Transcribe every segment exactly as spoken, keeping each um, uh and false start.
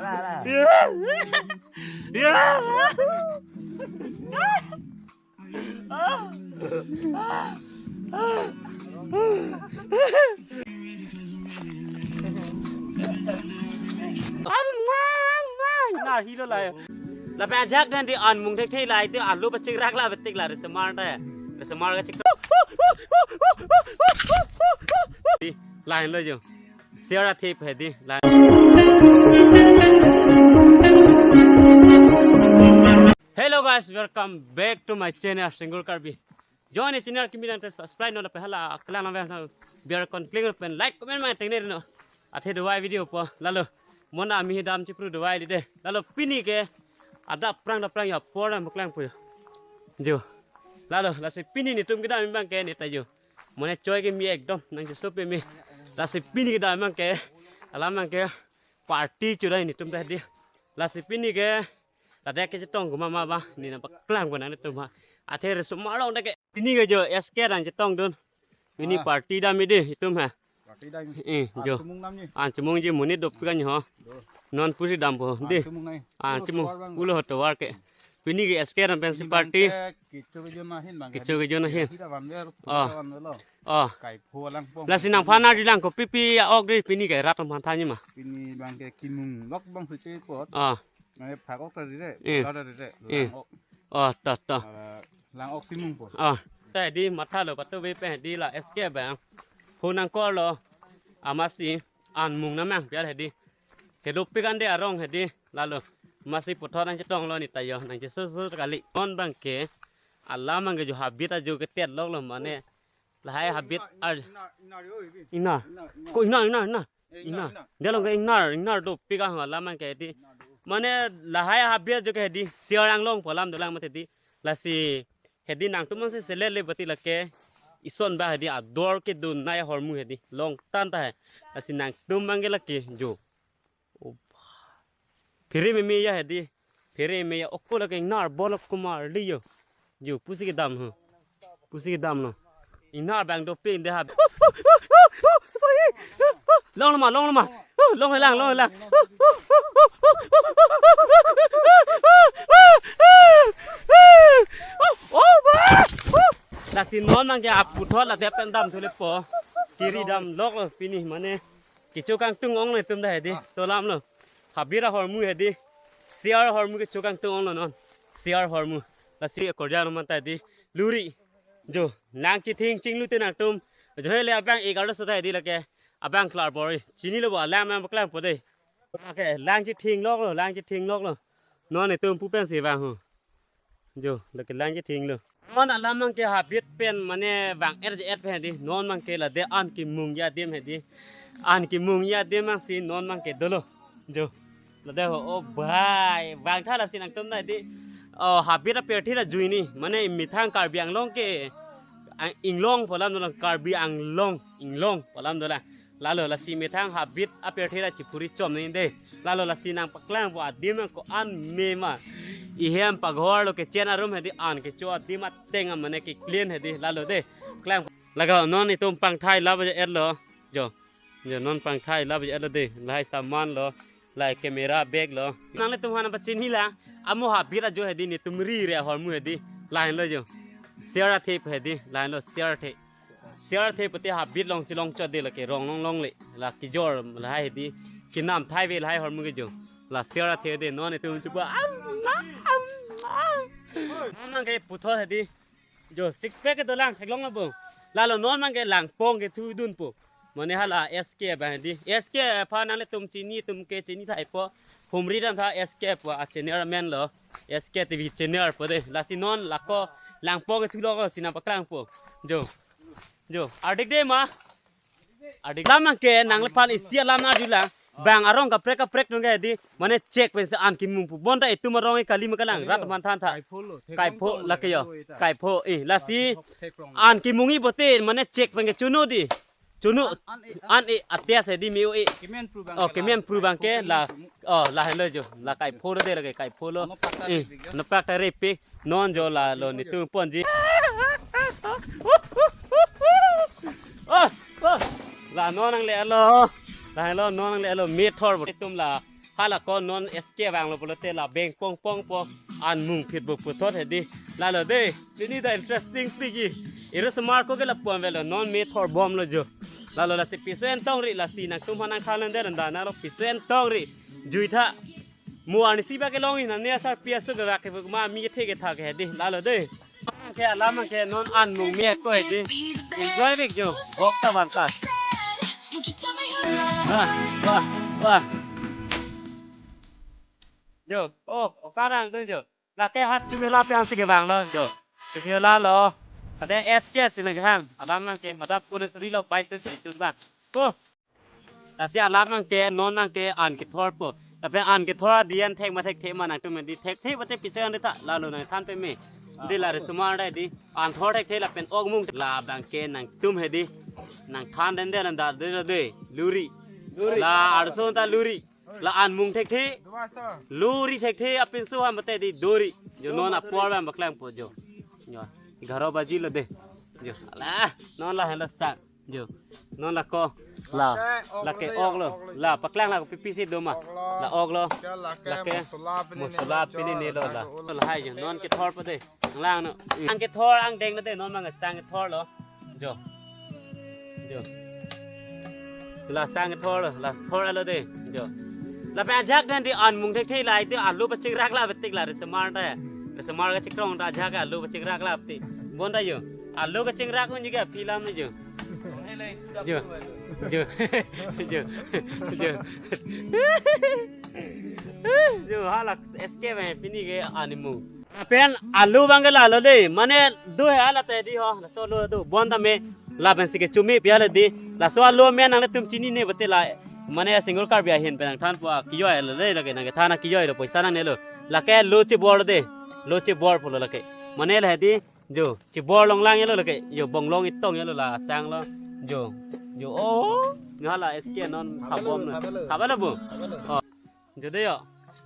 Yeah. Yeah. Na hilo lai. Lapen ajak dan di an mung thekthe lai, di alu pachingrak la betik la, resemar ta. Resemar kachik. Di, lahenlo jo. Share athe pe di. Lahen. Hello guys, welcome back to my channel, Single Karbi. Join the channel, kimi dan te subscribe, non lapen hala aklang nang biar kon kling pen like, comment ma tengne no. Athe duwai video po, lalo. Mona mi dam chipru duwai lide. Lalo pini ke adap prang dap prang ya por dam klangpo. Jo. Lalo, lasi pini netum kedam abang ke neta jo. Mane choi ke mi ekdom nangchesope mi. Lasi pini kedam abang ke, alam abang ke party chudai netum ta di. Lasi pini ke ladak kechetong ke mama ba, ne nangpaklangpo nangtum ha. Athe resemar along dak ke. Pini ke jo S K nangchetongdun. Pini, ah, party dam di itum ha. Party dam. Eh, jo. An chemung damji. An chemungji, monit dopik an ho. Do. Non pusi dampo di. An chemung nai. An chemung. Pulo tovar bang. Pulo tovar ke. Pini ke S K nang pensi pini party. Bang ke kecho kejon ahin bang. Kecho kejon ahin. Kita van ver, oh, kita van ver lo. Oh. Kaipho langpong. Lasi nangphan arjulang kopi pi a-ok di pini ke rat nangphan thanji ma. Pini bang ke kimung lok bang si chepot. Ah. Nang phak ok ta dire, eh, ta dire, eh, lang ok. Oh, to, to. Ah, lang ok si mungpo. Ah. Ta di mathalo patu be pe di la S K bang. Phone nangkorlo. Amatsi an mung namang piar hedi. Kedopik an de arong hedi. Lalo. Amatsi puthot nangchetonglo neta jo. Nangchesoso kali. Non bang ke. Alam bang ke jo habit ajo ketet loklo mane. Lahai habit ar. Ingnar. Ko ingnar, ingnar, ingnar. Eh, ingnar, ingnar. Dia lo ke ingnar, ingnar dopik ah alam bang ke di. Mane lahai habit ajo ke di. Share anglongpo alam dolang mate di. Lasi hedi nangtum ansi selet le bati lake. Ison ba hedi ador kedun nai ahormu hedi. Longtan ta he. Lasi nangtum bang ke lake jo. Oh. Phere meme ya hedi. Phere meme ya okko lake ingnar bolok kumar liyo. Jo, pusi kedam ho. Pusi kedam no. Ingnar bang dopik de ha. Long loma, long loma. Long helang, long helang. Oh, ba. Lasi non bang ke aputhot la dep pen damthulepo. Kiri damloklo pini mane. Kecho kangtung ong netum ta hedi. Ah. Solam lo. Habit ahormu hedi. Share ahormu kecho kangtung onglo non. Share ahormu. Lasi akorja no manta di. Luri. Jo. Lang chithing chinglu te nangtum. Jo hele abang egardo so ta hedi lake. Abang klar bori. Chinilo bo alam nangpaklangpo de. Lake lang chithing loklo, lang chithing loklo. Non netum pu pensi vang ho. Jo, lake lang chithinglo. Non alam bang ke habit pen mane vang er je et pen di. Non bang ke la de an kimung ya adim hedi. An kimung ya adim bang si non bang ke dolo. Jo. La de ho, oh bhai, vang tha lasi nangtum nai di. Oh, habit apirthe la jui ni. Mane methang Karbi Anglong ke, ang, inglongpo alam dolang, Karbi Anglong, inglongpo alam dolang. Lalo lasi methang habit apirthe la chiphuri chom ni de. Lalo lasi nangpaklangpo adim ko-an mema. Ihem paghor lo kechen arum hedi an kecho adim ateng mane ke clean hedi lalo de. Klang. Laga non itum pangthai lab ja et lo. Jo. Jo non pangthai lab ja et lo de. Lahai saman lo. Lahai camera bag lo. Nanglitum aphan pachinila. Amo habit ajo hedi netum ri re ahormu hedi. Lahenlo jo. Share athe pe hedi. Lahenlo share athe. Share athe pute habit longsi longchot de lake rong long longle. La kejor lahai hedi. Kenam thai ve lahai ahormu ke jo. La share athe de non itum chupa. Am, am, am. Non bang ke puthot hedi. Jo six pack ke dolang theklong lo bo. Lalo non bang ke langpong kethudunpo. Mane hala S K bang hedi. S K aphan nanglitum chini tum ke chini thaipo. Humri dam tha S K pu a channel amen lo. S K T V channel po de. Lasi non lako langpong kethulok si nangpaklangpo. Jo. Jo. Ardik de ma. Ardik. Alam bang ke nangliphan isi alam nangjulang. Bang arong kaprek kaprek nung ke di. Mane check pensi an kimung pu. Bonta itum arong kali ma kalang. Rat man than tha. Kaipho lo, theklong. Kaipho tong lake yo. Lo eta. Kaipho, eh, lasi. Theklong. An kimung i bote mane check pen ke chuno di. Chuno. An, an, eh, an. An, eh, atias hedi me-o, eh. Kemen pru bang. Oh, ke la. Kemen pru bang ke la. Kaipho. Oh, lahenlo jo. La kaipho lo de lake kaipho lo. Ano pakta. Eh, ripik jo. Ano pakta ripik. Non jo lalo netum ponji. Oh, oh. La non nangle-etlo. Lahenlo non nangle-etlo. Methor bo. Itum la. Hala ko non S K vanglo pulote la beng pong pong po, an mung phit bo puthot hedi. Lalo de, pini ta interesting pigi. Iro semar ko ke lapu-an avelo, non me thor bomlo jo. Lalo lasi piso en tong ri, lasi nangtum aphan nangthan den dana lo piso en tong ri. Jui tha. Mo arnisi ba kelong in, ne asarpi aso ke vak ke ma mi kethe ketha ke hedi. Lalo de. Ke alam ke non an mung me ko hedi. Enjoy bik jo. Bok ta bang ka. Wah, wah, wah. Jo, oh, okarang tu jo. Lake hat chumi la piang si kevanglo jo. Chumi la lo. Ada S K si nang hang. Alam nang ke madap kune sri lo bai tu si tu bang. Ko. Lasi alam nang ke, non nang ke an kethor po. Tapi an kethor dian thek ma thekthe ma nangtum di thekthe mate pisa yang deta. Lalo nangthan peme. Di la resumar dai di. An thor thekthe lapen ok mung. Labang ke nangtum hedi. Nangthan den den da de de. Luri. Luri. La arson ta luri. La an mung thekthe. Luri thekthe apinso ham mate di dori. Jo non apor bang paklang po jo. Jo. Egharo baji lo de. Jo. Ala, non la hela sang. Jo. Non la ko. La. Lake ok lo. La paklang la ko pipi si doma. La ok lo. Lake. Mosola pini ne lo la. La hai jo. Non kethor pa de. Lang no. Ang kethor angdeng na de non mang sang kethor lo. Jo. Jo. La sang kethor lo. La thor lo de. Jo. Lapen ajak den di an mung thekthe la itu alu pachingrak la betik la resumar ta. Resumar kachingkrong ta ajak alu pachingrak la betik. Bon ta jo. Alu kachingrak un juga film ni jo. Jo. Jo. Jo. Jo. Jo hala S K me pini ke animu. Lapen alu bang ke lalo de. Mane do he hala te di ho. Laso lo do. Bon ta me lapen si kechumi pi hala di. Laso alu me nanglitum chinine bate la. Mane single Karbi ahin pen nangthan po akiyoi lo de lake nangkethan akiyoi lo poisa nangne lo. Lake lo chibor de. Lo chibor pulo lake. Mane la di. Jo, chibor long lang lo lake. Jo, bong long itong lo la sang lo. Jo. Jo, oh. Ni hala S K non habom lo. Habalo, habalo. Habalo bo. Oh. Jo de jo.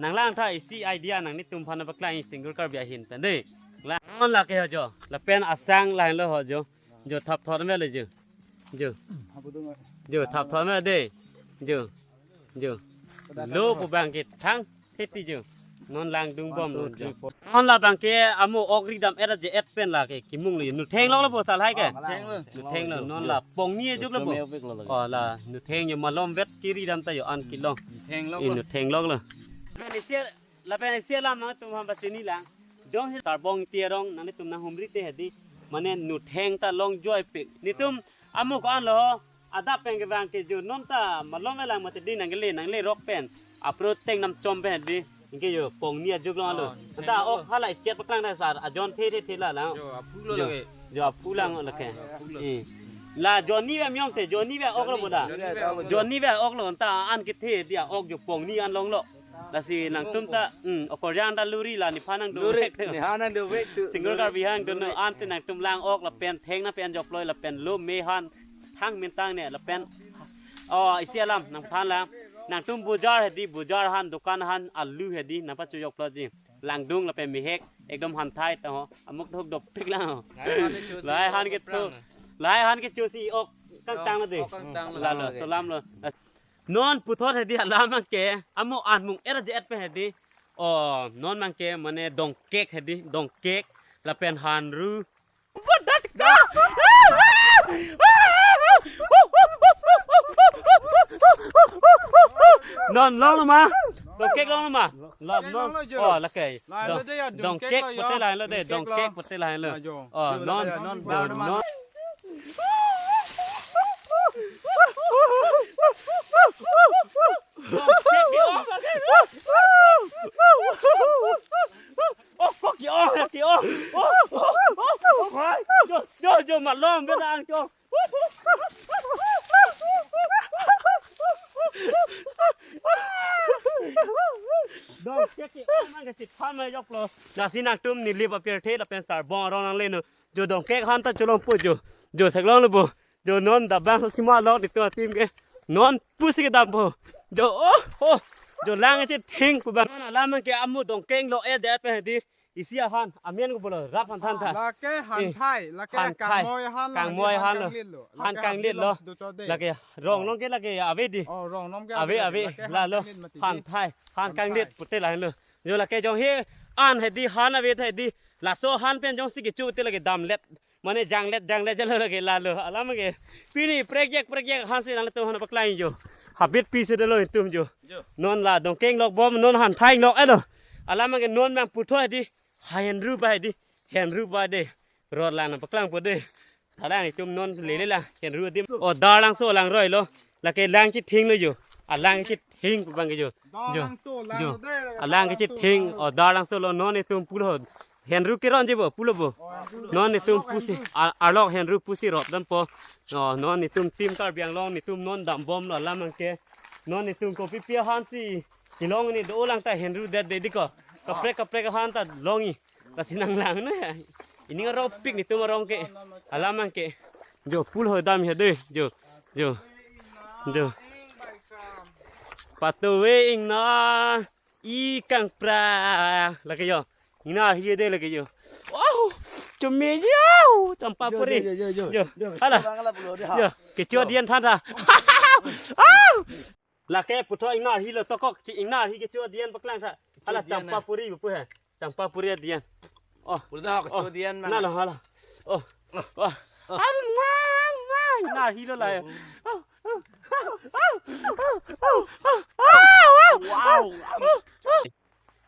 Nanglang tha isi idea nanglitum aphan paklang single Karbi ahin pen de. Lang non lake ho jo. Lapen asang lang lo ho jo. Jo thap thor me le jo. Jo. Jo thap thor me de. Jo. Jo. Lo pu bang ke thang. Theti jo. Non langdung bom non jo. Non labang ke amo ok ri dam et je et pen lake kimung le. Nu theng long lo bo salhai ke. Theng lo. Nu theng lo non la pongni ajuk lo bo. Oh la nu theng jo malom vet kiri dam ta jo an kilong. Theng lo. Eh, nu theng long lo. Lapen isi alam nangtum aphan pachini lang. Jongsi Sarbong Teron nanglitum nanghumri te hedi. Mane nu theng ta long joipik. Nitum amo ko-an lo. Adap pen kevang ke jo non ta malom lang mate di nangle nangle rok pen. Apro teng nam chom pen di. Anke jo pongni ajuk long lo. Oh, ta theng ok lo. Hala ichet paklang da sar. Ajon the the the la la. Jo, aphu lo jo lake. Jo aphu lang lake. Jo, aphu lo. Eh. La Johnny ve myong te, Johnny ve ok lo bo da. Johnny ve ok lo. Johnny ve ok lo ta an kethe dia ok jo pongni an long lo. Lasi nangtum ta, hmm, okorjang ta luri la nephan nangdo. Luri, vek te. Nephan nangdo vek tu. Single Karbi hang dono ante nangtum lang ok lapen theng na pen joploi lapen lo me han thang mintang ne lapen. Oh, isi alam nangphan lang. Nangtum bujar hedi, bujar han, dukan han, alu hedi, nangpacho jokplot ji. Langdung lapen mehek, ekdom han thai ta ho. Amuk thuk dopik lang ho. Lahai han ke thu. Lahai han ke chu si ok kangtang lo de. Ok kangtang lo. Lalo, salam lo. Non puthot hedi alam abang ke, amo an mung er je et pen hedi. Oh, non abang ke mane dongkek hedi, dongkek, lapen hanru. Non long lo ma? Dongkek long lo ma? Long, long. Long lo jo. Oh, lake. Lahai lo de ya, dongkek lo ya. Dongkek pote lahai lo de, dongkek pote lahai lo. Lahai jo. Oh, non, non, non. Oh, kok ki oh, ki oh. Oh, oh, oh, oh, oh. Jo, jo, jo, malom beda ang jo. Dongkek ki oh, man ke si phan ma joklo. Lasi nangtum neli apirthe lapen Sarbong arong nangle non. Jo dongkek han ta cholong po jo. Jo theklong lo bo. Jo non dabang sa sima lok di tua tim ke. Non pusi ke dam po. Jo oh oh. Jo lang che thing pu bang. Non alam ke amo dongkek lo eh det pen hedi. isi ahan, amen ko pulo, rap aphan thantha. Lake hanthai, lake hanthai. Kangmoi ahan, lake kangmoi ahan lo. Kanglit lo. Han lake kanglit lo. Habit alongsi dochot de. Lake rong along ke lake ave di. Oh, rong along ke ave, ave, ave. Lake lalo han kanglit mati di. Hanthai, han kanglit pute lahenlo. Jo lake jong he an hedi han ave hedi. Laso han pen jongsi kecho pute lake damlet. Mane janglet janglet jalo lake lalo. Alam ke. Pini prekjak prekjak hansi nangtum han paklang jo. Habit pisi dolo itum jo. Jo. Non la dongkeng lok bom non hanthai lok elo. Alam ke non mang puthot hedi. Henru ba hedi. Henru ba de. Rot lang nang paklang po de. Thalang itum non lele la. Henru di. O dar langso lang roi lo. Lake lang chithing lo jo. Alang chithing pu bang ke jo. Jo. Jo. Alang kechithing, o dar langso lo non itum pulo. Henru keron je bo, pulo bo. Non itum pusi, a-, arlok henru pusi rot dampo. O, non itum team Karbi Anglong, itum non dambom lo alam ke. Non itum kopi pi hansi. Kelong ni do lang ta henru det de di ko. Kaprek kaprek han ta longi. Lasi nanglang na. Ini ngarong pik itum arong ke. Alam ke. Jo, pulo dam he de. Jo. Jo. Jo. Patuwe ingna. I kangpra lake jo. Ingnar hi de lake jo. Oh, chome jo. Champa puri. Jo, jo, jo, jo. Jo. Hala. Kecho dian thantha. Au! Lake puthot ingnar hi lo tokok, chi ingnar hi kecho dian paklang tha. Hala, kecho dian champa puri bu he. Champa puri dian. Oh. Puthot kecho dian ma. Na lo hala. Oh. Oh. Abu ngwa ngwa ingnar hi lo la. Oh. Wow.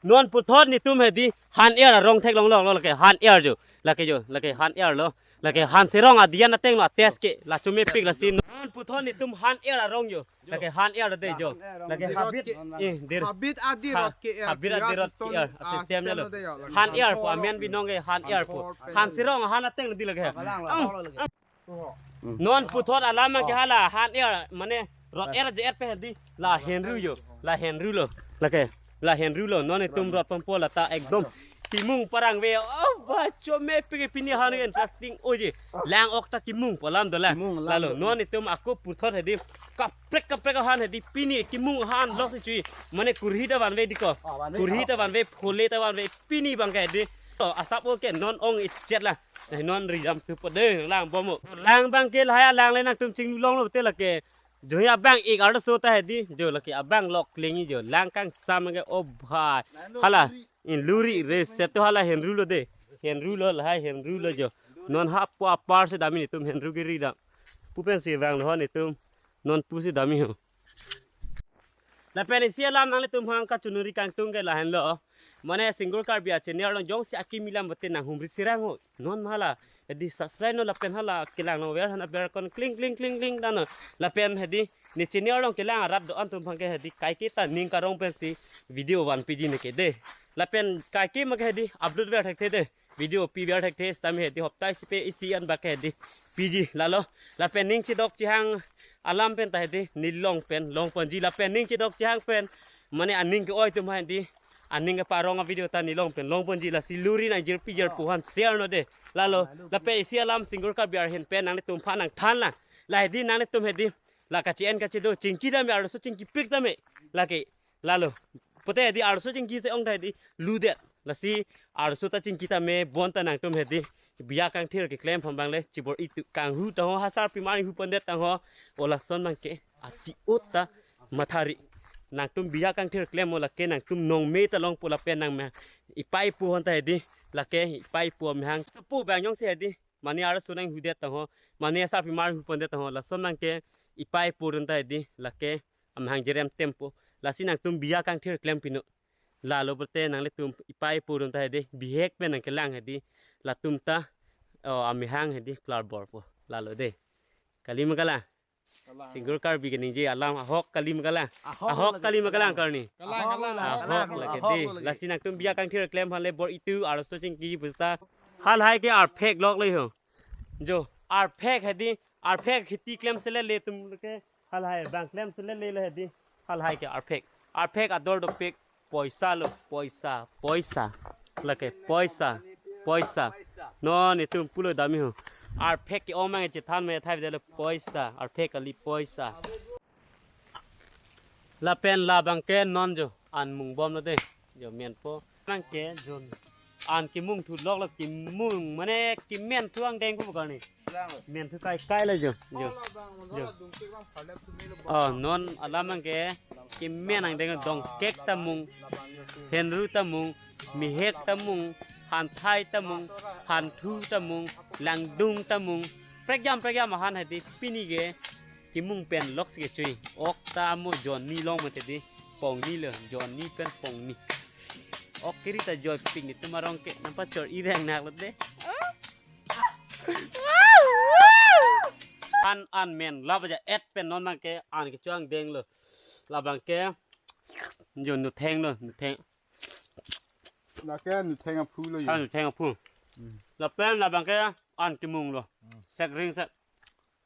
Non puthot netum hedi han er arong theklong lo, lo lake han er jo. Lake jo, lake han er lo. Lake han serong adian ateng lo test ke. La chome pik lasi. Non puthot netum han er arong jo. Lake han er de jo. Lake habit. Eh, dir. Habit adi rot ke er. Habit adi rot ke er. System lo. Han er po amen binong ke han er po. Han serong han ateng lo di lake. Ang. Non puthot alam ke hala han er mane rot er je et pe di la henru jo, la henru lo. Lake la henru lo, non itum rot pampo la ta ekdom kimung parang ve. Oh ba chome pik pini han interesting oje. Lang ok ta kimung po alam dola. Lalo non itum ako puthot hedi kaprek kaprek han hedi pini kimung han lok si chui. Mane kurhi ta vanve di ko. Kurhi ta vanve, phole ta vanve pini bang ke hedi. To asap o ke non ong ichet la. Eh, non rijam tu po de lang bom o. Lang bang ke lahai lang le nangtum chinglong lo te lake. Jo hi abang ik arloso ta hedi. Jo lake abang lok klingi jo. Lang kangsam ke o bhai. Hala in luri re seto hala henru lo de. Henru lo lahai henru lo jo. Non ha po apar si dam netum henru kiri dam. Pu pensi vang lo netum. Non pusi dam ho. Lapen isi alam nanglitum hang kachonori kangtung ke lahenlo. Mane Single Karbi a-channel along jongsi akimi alam bote nanghumri sirang ho. Non hala hedi subscribe non lapen hala kelang non ver hana ber kon kling kling kling kling dan non. Lapen hedi ne channel along kelang arat do-an atum aphan ke hedi kaike ta ning karong pensi video vanpiji ne ke de. Lapen kaike ma ke hedi upload ver thekthe de. Video piver thekthe sitame hedi hopta isi pe isi an bak hedi piji lalo. Lapen ning chedok chehang alam pen ta hedi nelilong pen longponji lapen ning chedok chehang pen mane aning ke-oi atum hedi aning keparong a-video ta nelilong pen longponji lasi luri nangjirpi jirpo han share non de. Lalo lapen isi alam Single Karbi arhin pen nanglitum aphan nangthan lang. La hedi nanglitum hedi la kachi-en kachido chingki tame arloso chingki pik tame. Lake lalo. Pute hedi arloso chingki te ong ta hedi ludet. Lasi arloso ta chingki tame bonta nangtum hedi. Biya kangthir keklem aphan bang le chibor-i tu kanghu tangho hasar pimar hu pondet tangho. O lason bang ke ati-ot ta mathari. Nangtum biya kangthir klem o lake nangtum nongme ta longpo lapen nangme ipai ipo hon ta hedi. Lake ipai ipo amehang. Pu bang jongsi hedi. Mane arloso nanghudet tangho. Mane hasar pimar hu pondet tangho. Lason bang ke ipai ipo ron ta hedi. Lake amehang jerem tempo. Lasi nangtum biya kangthir klem pinon. Lalo pute nanglitum ipai ipo ron ta hedi bihek pen nangkelang hedi. Latum ta o amehang hedi klar bor po. Lalo de. Kali ma kalang. Single Karbi keningje alam ahok kali ma kalang. Ahok kali ma kalang karni. Kalang, kalang. Ahok lake de. Lasi nangtum biya kangthir klem aphan le bor-i tu arloso chingki pusta. Halahai ke arphek lok le ho. Jo arphek hedi arphek kheti klem sele le tum ke. Halahai bang klem sele le le hedi. Halahai ke arphek. Arphek ador dopik poisa lo poisa poisa. Lake poisa poisa. Non itum pulo dam ho. Arphek ke omang chethan me thai delo poisa. Arphek kali poisa. Lapen labang ke non jo an mungbom lo de. Jo menpo. Bang ke jon. an kemung thu lok lo, kemung mane kemen thu angdeng ko karni. Men thu kai kai lo jo. Jo. Jo. Oh, non alam abang ke kemen angdeng, dongkek ta mung, henru ta mung, mehek ta mung, phanthai ta mung, phanthu ta mung, langdung ta mung. Prekjam prekjam ahan hadi pini ke kemung pen lok si kechui. Ok ta mo Johnny long mate di. Pongni lo, Johnny pen Pongni. Ok kiri ta joy picnic tu marong ke nampa chor ireng nak lo de. An an men lap aja et pen non abang ke an kecho angdeng lo. Labang ke jo nutheng lo, nutheng. Lake nutheng aphu lo yo. An nutheng aphu. Hmm. Lapen labang ke an kemung lo. Hmm. Sek ring sek.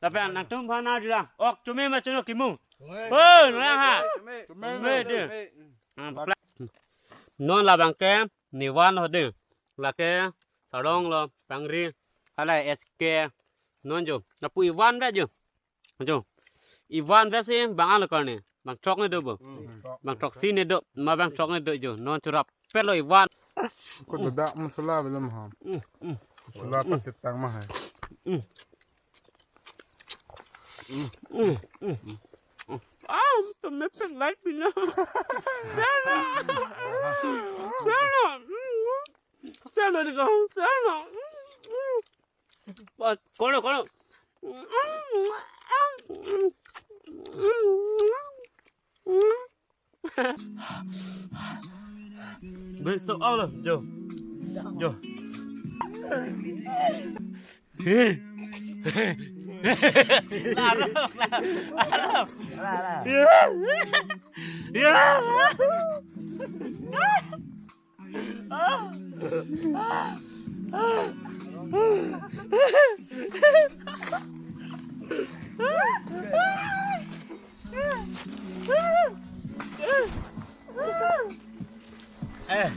Lapen nangtum aphan na jula. Ok chumi ma chunu kemung. Chumi. Oh, nang ha. Chumi. Chumi de. Chumi. Ah, bakla. Non labang ke nevan ho de. Lake sarong lo, pangri, hala S K. Non jo. Lapu ivan ve jo. Jo. Ivan ve si bang an lo karni. Bang throk ne do bo. Hmm. Bang throksi ne do. Ma bang throk ne do jo. Non churap. Pelo ivan. Ko dak masala belum ha. Hmm, hmm. Masala pa chetang ma hai. Hmm. Mm, mm, mm. Ah, to me pen light pina. Sana. Sana. Mm. Sana de ko. Sana. Mm, mm. Kono, kono. Besok Allah, jo. Jo. Ya. Ya. Eh,